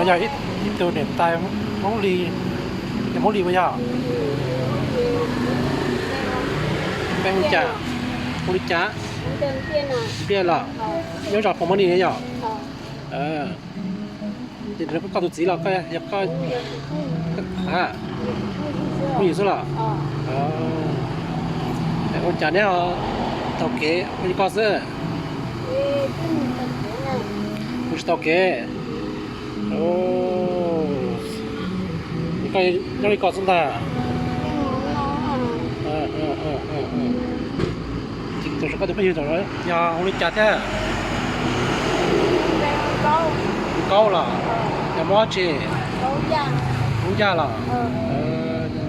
Yog ib tug niam tais Hmoob Lis, niam Hmoob Lis puas yog? Peb hu cas? Hu li cas? Npiaj los? Nyob zos Pov Mab Nis yom? Ces koj tus txiv los koj yog koj? Phooj ywg xwb los? Ua cas neb ho taug kev ua li ko xwb? Mus tsis taug kev. Koj nyob li ko xwb ntag. Ces tus koj tus phooj ywg yog hu li cas thiab? Nkaub los? Yog Hmoob dab tsi? Hmoob Yaj los?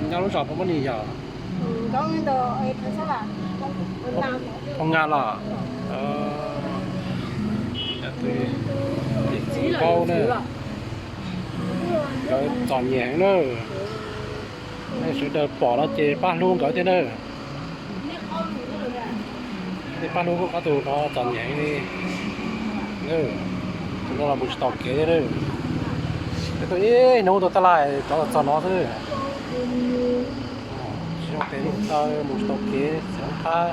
Nyob lub zos Pov Mab Nis yog? Phoo Nga los? Nkaub na, nkawd txom nyem heev na. Nej sawv daws pom no ces pab hlub nkawd thiab na. Nej pab hlub ob tug no txom nyem heev li. Tus no los mus tsis taus kev thiab na. Ib hnub tau tab laj rov txog no xwb. Tsis zoo tes taw, mus tsis tau kev, txiv hoob qab.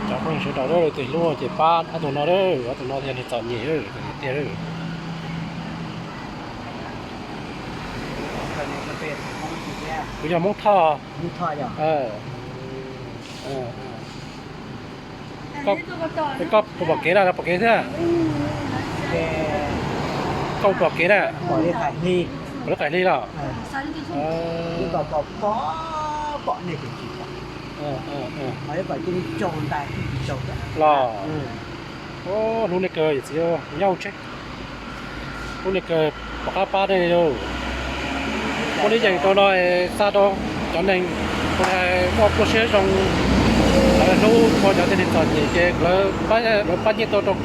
Cov phooj ywg sawv daws, leej twg hlub ces pab ob tug no, ob tug no yog neeg txom nyem tiag. Kuv yog Hmoob Thoj. Koj puas pom kev na, pom kev thiab? Koj puas pom kev na? Pom lub qaim hli los? Los. Hlub nej kawg yawm txiv, nyob tsheb. Hlub nej kawg, pom qab pab nej li. Muaj lub yees rau no xa rau cov neeg uas muaj pluaj siab zoo, lawv hlub txhua cov tib neeg txom nyem ces lawv pab nyiaj tau rau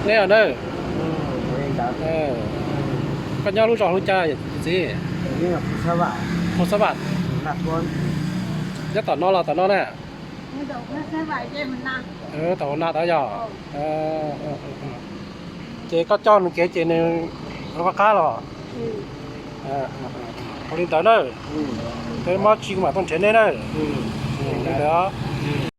neb os nawb. Koj nyob lub zos hu cas yawm txiv? Phu Xab Vam. Nyob tom no los tom no na? Tom hauv na tod yog? Ces koj coj nws kev ces nws qab qab los? Ua li ntawd na. Peb muab tsis kuv mam tuaj nrhiav nej na. Li ntawd.